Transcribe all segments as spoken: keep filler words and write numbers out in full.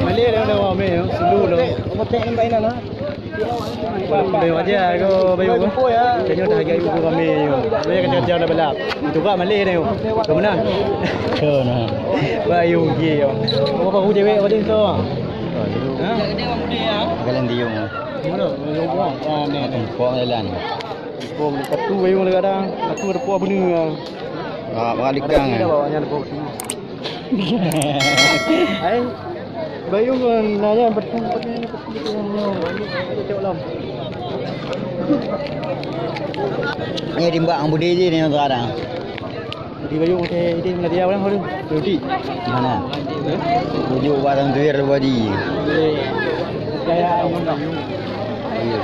Malèe dah, dah, dah, sulu dah. Dah wajah ke Bayu ke? Tengok dah harga ibu ramai ni. Boleh kacau-kacau dah balap. Itu kan malèe dah. Kau mana? Kau nah. Bayu ye. Apa aku cewek apa tu? Ha? Jalan Tiong. Mana? Ah, ni. Kau jalan. Kau satu Bayu dah kadang. Satu ada buah benih. Ah, balik kang. Ada bawa nyan buah benih. Hai, Bayu ngon nanya betul betul betul betul. Ni timbak ang budi je ni sekarang. Di Bayu ke ide mana dia orang tu? Rudi. Mana? Tujuh batang tuir body. Gaya. Iya.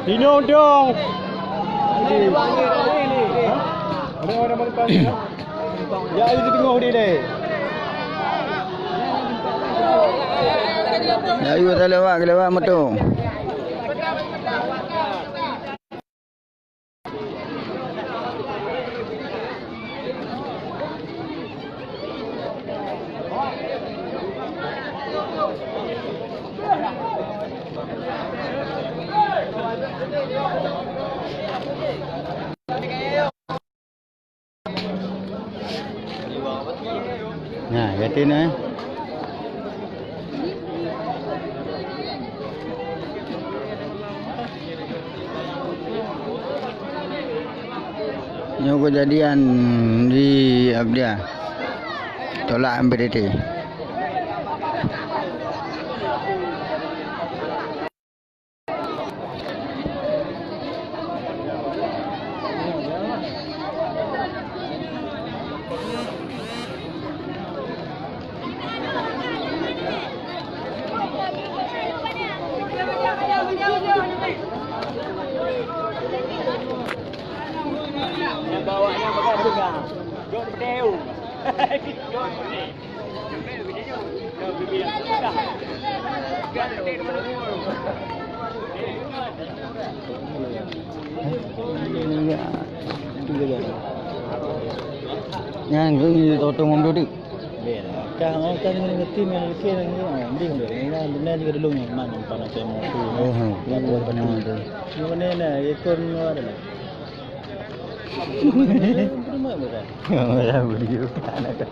Tino dong. Ada orang makan. Ya, itu tengok dia deh. Ya, you tak lewat, lewat motor. Nah, gata na, eh. Nyoe kejadian di Abdia. Tolak M P T T. Nyan, tu ni, tu, tu, tu, tu. Bela. Kah, oh, kah ni ngerti, ni ngerti, ni ngerti. Oh, ni ngerti. Ni ngerti juga dulu ni, man, pan macam tu. Oh, hmm. Ni mana ni? Ikon ni ada lah. Mana bukan? Mana video? Anak.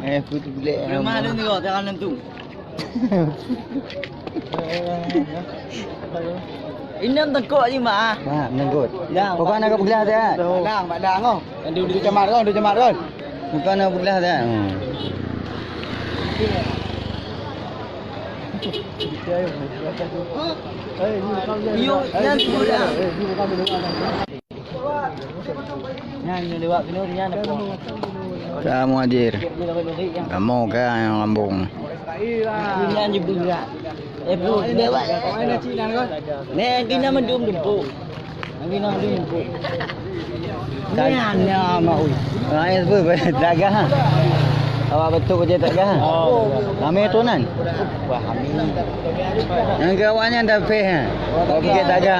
Eh, aku tu boleh. Rumah tu tengok, jangan nentu. Inam tengkok je, Mak. Mak, menenggut. Ya, bukan nak peugah dah. Padang, padang, oh. Yang di, di camat kan, di camat kan. Bukan nak peugah dah. Hmm. Iyo, nyan tu dah. Nyan, nyan lewat kena, nyan apa? Ka muhajir. Kamoe ka nyang lambong. Nyan je berat. Eh, bu, lewat. Nyan kena mandum dumpu. Nyan kena mandum dumpu. Nyan, nyan, mau. Hai, bu, tak gah. Awak betul je tak gah. Ramai tu nan. Wah, amin. Nyang keu awak nyan dah peh, ha? Awak pikir tak ada.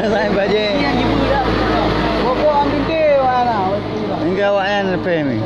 Saya baje. Nyang keu awak nyan dah peh ni.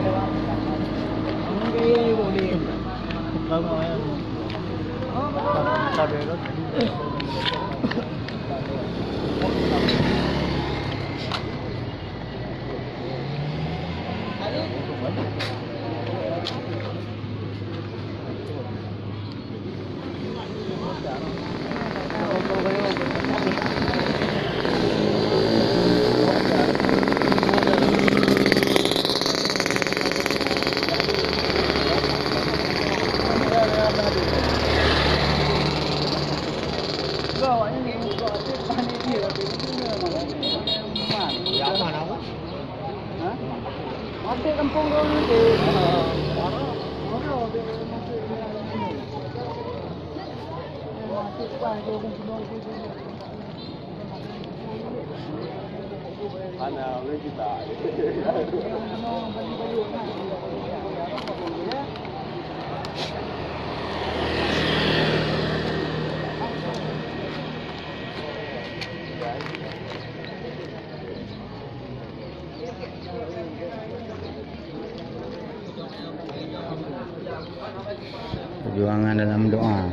Perjuangan dalam doa.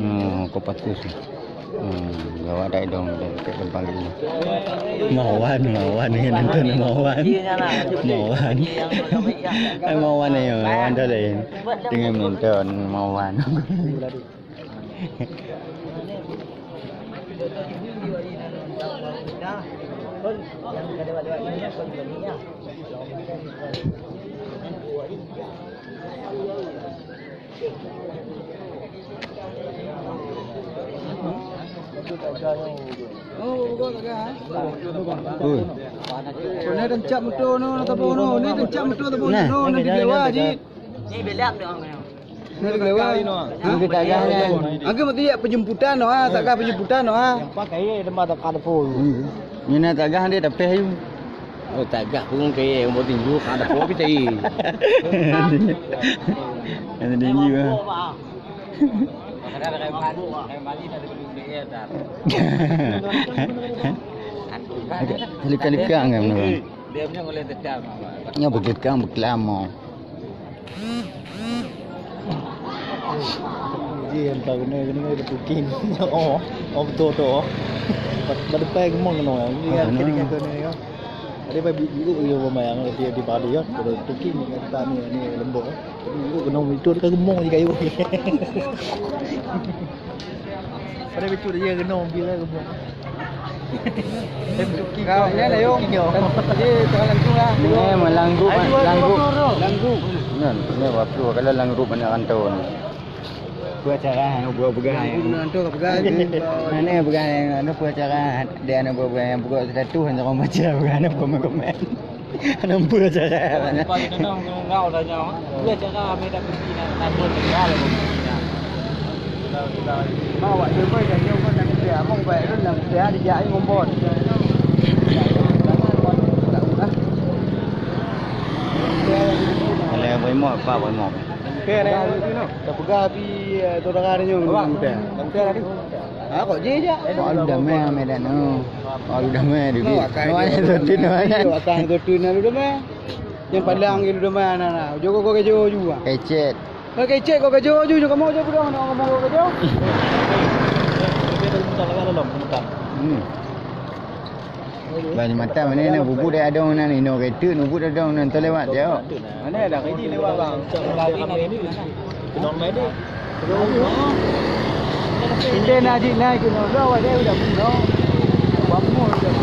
Oh, kupatus. Hmm, gawat dah dong dari kat tempat ini. Mawan, Mawan ni nonton Mawan. Mawan. Eh, Mawan ni, Mawan dah lain. Tengah nonton Mawan. Ui. Ni teuncap moto no, tabo no. Ni teuncap moto tabo no, ni di bawah ji. Ni di bawah. Ha? Ni di bawah. Agak mesti ya penjemputan no, ha, tak kah penjemputan no, ha. Yang pakai tempat tak ada pun. Ni nak tak kah dia tapi. Oh, tagah pun kayèe, umur tinggi, kada po kita i. Ada tinggi, ah. Lika-lika kan, Bang? Dia punya boleh tetap. Nya begitu kan, begitu lama. Ji, entah kena, kena, kena tuking. Oh, oh, betul tu. Bad-, bad depan gemong kena. Ni kan, kena, kena, kena. Ada pai bi-, biuk dia pemain yang dia, dia bagi kan. Kalau tuking kata ni, ni lembut. Tapi biuk kena itu, dia gemong je kayu. Pada betul dia kena mobil lah, kebun. Kau ni lah, Yong. Dia tengah langsung lah. Ni, melanggup, langgup. Langgup. Ni, ni waktu kalau langgup banyak rantau ni. Buat cara, buat pegang. Langgup, rantau pegang. Mana pegang, anu, buat cara. Dia anu buat pegang, buat satu, hanya kau baca, bukan anu, komen-komen. Nampak cara mana? Pagi tu dah ngau dah nyawa. Dua cara kami dah pergi nak tabur tinggal aku. Bawa dia pun dah jauh pun dah kata, "Abang baik tu dah kata, dia jadi ngombor." Kalau boy mok, apa boy mok? Okey, dah. Dah pegang api, eh, tu dah ada nyoe. Abang, dah. Dah tadi. Ha, kok je je? Kok alu damai Medan tu. Kok alu damai tu. Kok akan tu tu na alu damai. Yang palang ke alu damai na na. Joko kok kejo juga. Kecet. Kok kecet kok kejo ju, kamu je budong nak ngomong kok kejo. Hmm. Ban mata mana ni, bubuk dah ada nan, ino kereta, bubuk dah ada nan, tu lewat je. Mana ada kereta lewat, bang? Kita nak jik naik ke nol, awak dia udah penuh. Bangun dah.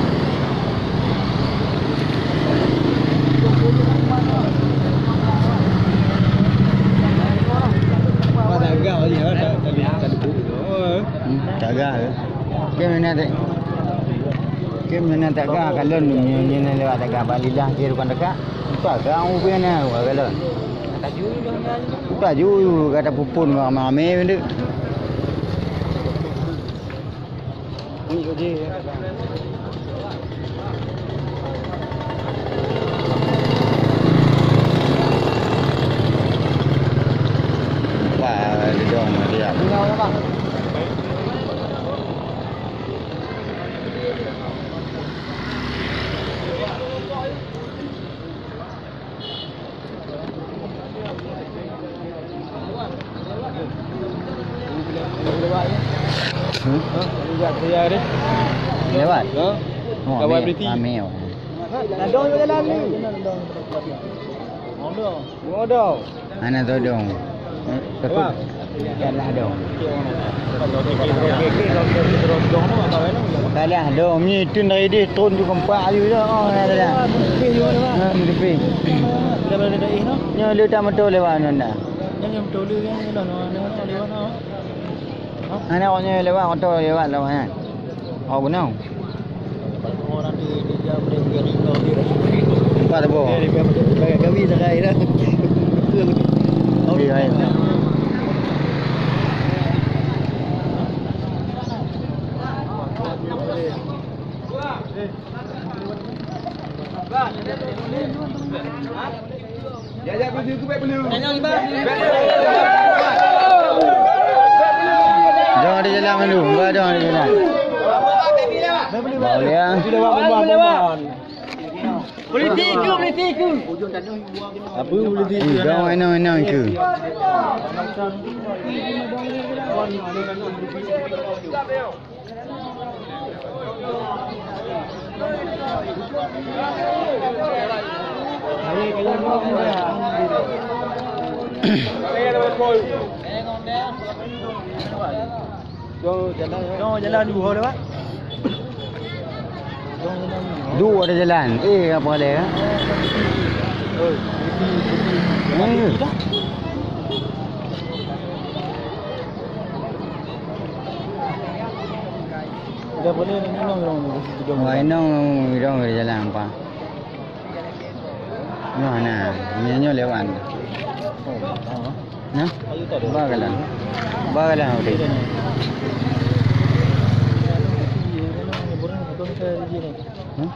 Pada agak je, tak, tak, tak, tak. Hmm, tak agak ke? Okey, mana tak? Okey, mana tak agak? Kalau ni, ni, ni lewat tak agak, balilah kira bukan dekat. Bukan agak, orang punya ni, bukan kalau. Bukan ju, kata pupun, ramai-ramai benda. Wah, di dong dia. Hmm? Lewat? Ha? Oh, ramai, ramai orang. Ladong juga jalan ni. Ngodong. Ngodong. Hana todong. Takut. Kalah dong. Kalah dong. Ni tu dari deh turun tu kempak ayu dah. Oh, dah, dah. Ha, mimpi. Dah berada daih tu? Nyo lu tak motor lewat nanda. Nyo motor lu kan, dah, dah, dah, dah, dah. Anak awaknyan lewat, motor lewat lawak nyan. Oh, gunong. Orang di, di jam dia, dia, dia, dia, dia. Empat ribu. Dia, dia, dia, dia, dia, dia, dia, dia, dia. Dong ada jalan malu, enggak dong ada jalan. Boleh ah. Politik ke, politik ke? Apa politik? Eh, dong enong-enong ke? Dua ada jalan. Eh, apa dia? Eh. Udah boleh ni, nong, nong, nong. Wah, nong, nong, nong, jalan apa? Nah, nah, ini nyo lewat. Nah, bagalan. Bagalan, okey. Hah?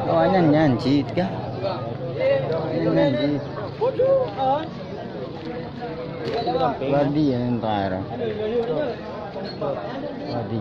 Oh, nyan, nyan, cit kah? Nyan, nyan, cit. Badi yang entar. Badi.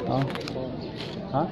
Oh. Hah?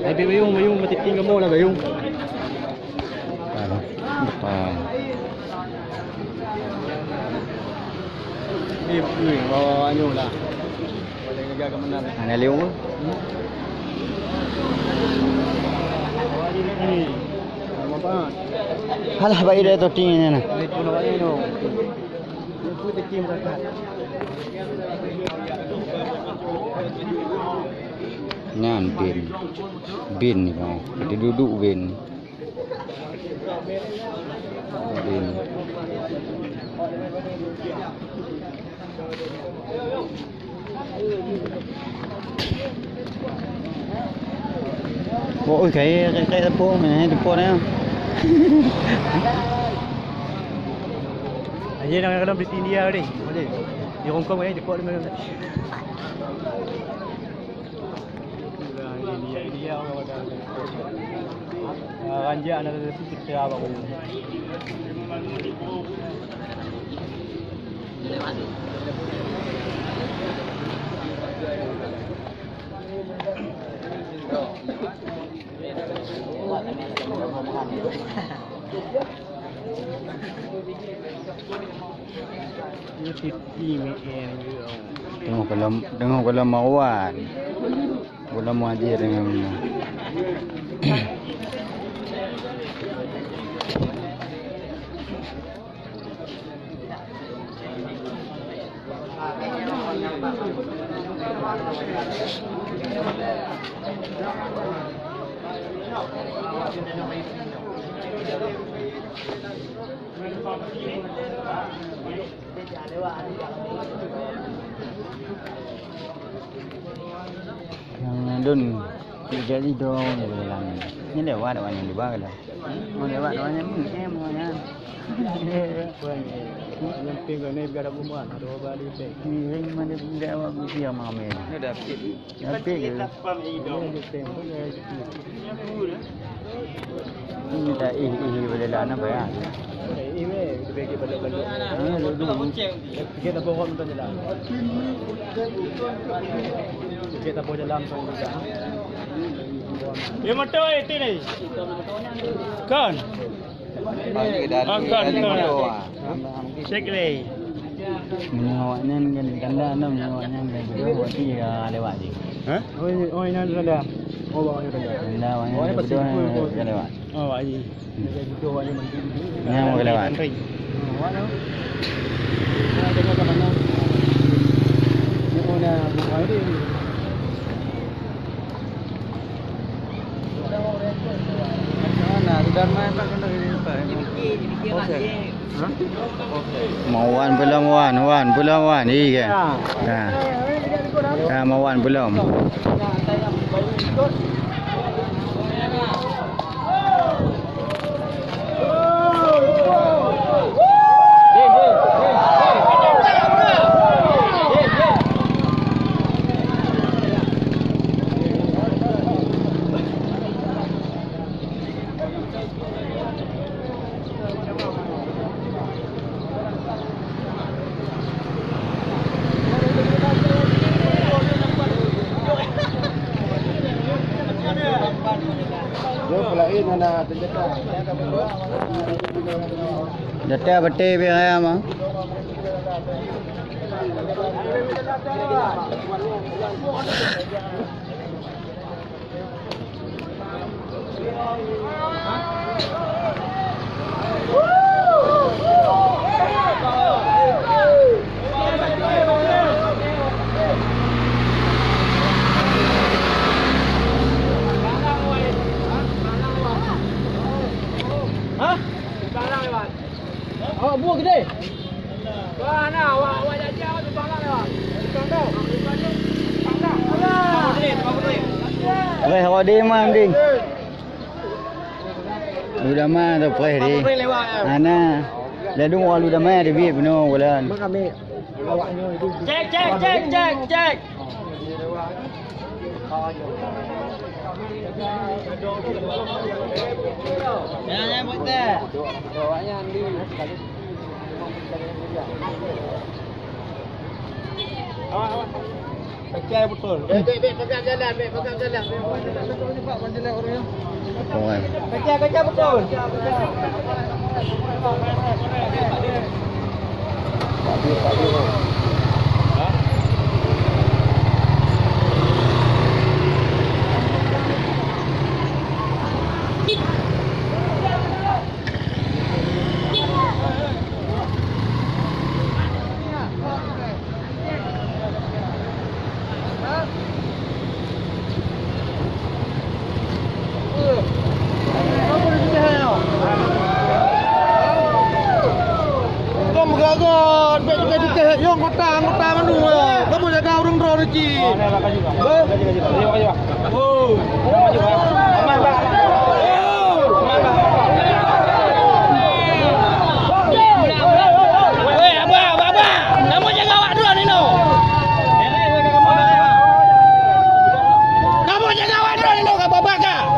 Hai, bayung, bayung, matiting kamoe lah, bayung. Depan, depan. Ni, ni, bawa anu lah. Boleh jaga kemenangan. Hana lewat. Hmm. Bawa ni, ni. Nama apa? Halah, baik dah tu tinggi ni nah. Ni pun awak ni tu. Ni pun tinggi berangkat. Nyan bin. Bin ni, bang. Dia duduk bin. Oh, oi, kaya, kaya, kaya tepung, eh, tepung, eh. Aje nak kena beli India ni. Boleh. Di Hong Kong, eh, tepung ni. Anjak na teupeu peutra bak uleue. Teungoh kalon, teungoh kalon Marwan. Bunoe Muhajir ngon Nyang lôn, tiga itu, nyan lewat awak nyan di bawah dah. Mau lewat awak nyan, eh, mau nyan. Nyang ping kau ni biar aku muat, ada orang balik pek. Ni, ni mana biar awak mesti yang mamen. Ni dah sikit. Nyan pih ke? Ini tak ih, ih, boleh lah, nampak ya? Ih, weh, kita bagi balok-balok. Ha, duduk. Kita bohong tu je lah. Kita bohong dalam tu je. Ya, motor itu ni. Kan? Angkat, angkat. Cek leh. Meunyoe awaknyan kan ganda, meunyoe awaknyan kan ganda, berarti ya lewat je. Hah? Oh, ini, oh, ini ada. Oh, awaknyan ada. Ganda awaknyan kan ganda, ya lewat. Oh, awak ni. Nyan mau lewat. Mau wan belum wan, wan belum wan, iya. Nah. Nah, mau wan belum. Jom pelain anak senjata. Jatah beutôi biaya mah. Hah? Awak buah gede. Wah, na, awak, awak jaja, awak tukang dah, awak. Tukang dah. Tukang dah. Alah. Reh awak deh, man, deh. Lu damai tu preh deh. Preh lewat, ya. Ana. Ladum awak lu damai ada bit penuh bulan. Mak kami. Awak nyoe itu. Cek, cek, cek, cek, cek. Pecah betul. Bek, bek, bek, pegang jalan, bek, pegang jalan, bek. Orang. Pecah, pecah betul. Kamu gagal, bek juga dikehek, yong kota, kota manu, eh. Kamu jaga urang droe rezeki. Eh? Oh. Weh, abah, abah, abah. Kamu jaga awak droe ni, no. Kamu jaga awak droe ni, no, ka babah ka.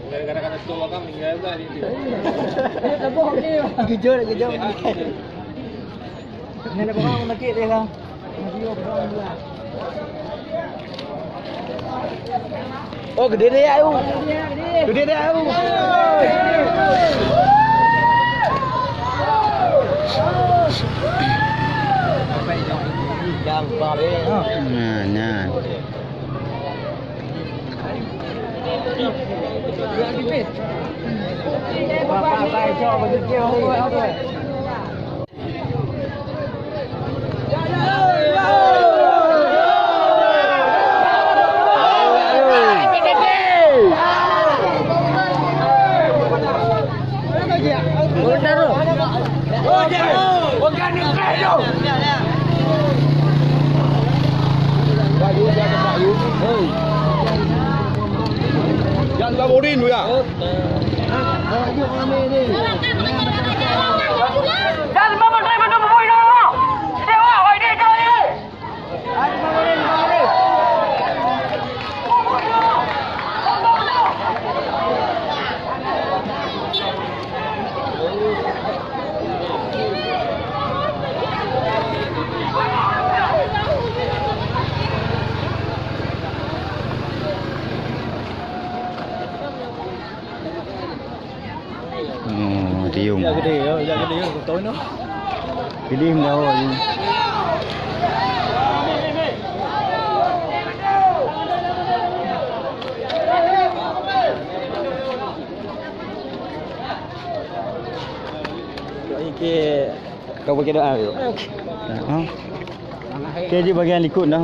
Gara-gara ketua kan meninggal juga dia. Jujur, jujur. Ini ada orang sakit dia kan. Oh, gede dia, Ayu. Gede dia, Ayu. Nah, nah. Jangan laporin ya. Oh, tiung. Jak gede, ya, jak gede, ya, betul, no. Gede, meugawa ni. Okey. Kau pakai doa tu. Ha? Okey, di bagian likot dah.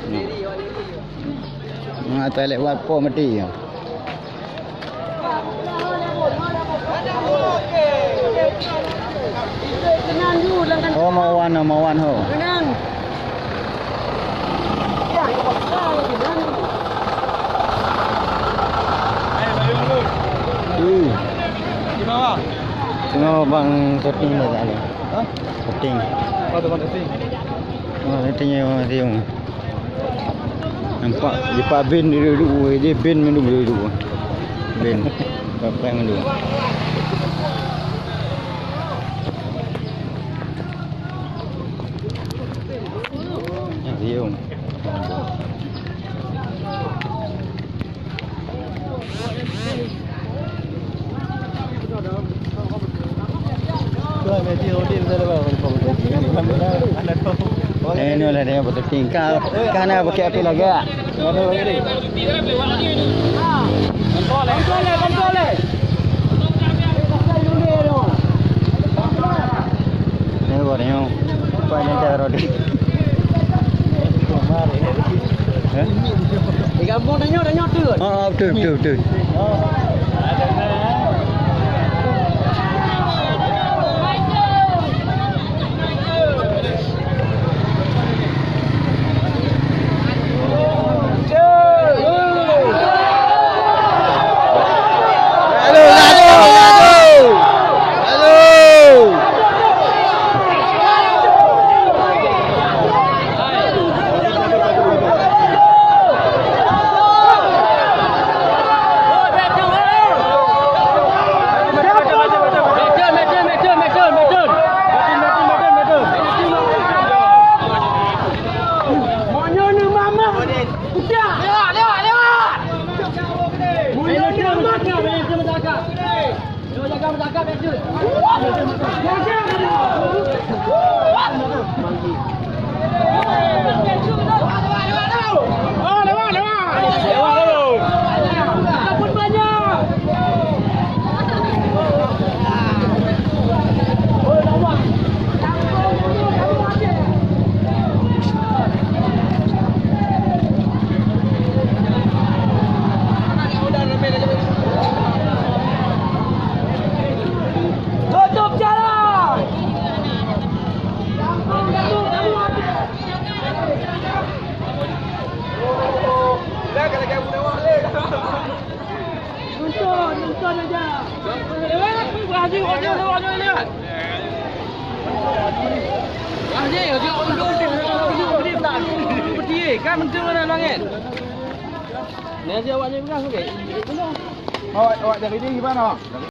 Hmm. Atas lewat po mati. Oh, mawan, mawan ho. Hmm. Tengok bang syuting dah tak ada. Ha? Syuting. Oh, tu bang syuting. Oh, syuting ya, bang syuting. Nampak jipak bin dulu, dulu, dia bin mandum dulu. Bin. Pakai mandum. Ya, dia. Eh, ni lah dia betul tingkah. Kan ada pakai api lagi. Kontrol, eh, kontrol, eh. Ni baru ni. Apa ni cara dia? Eh? Di kampung tanya, tanya tu. Ah, ah, betul, betul, betul. Tutup jalan! Nonton, nonton aja. Kan menteri mana banget? Ni aja awak ni pegang, okey. Awak, awak dari ni gimana?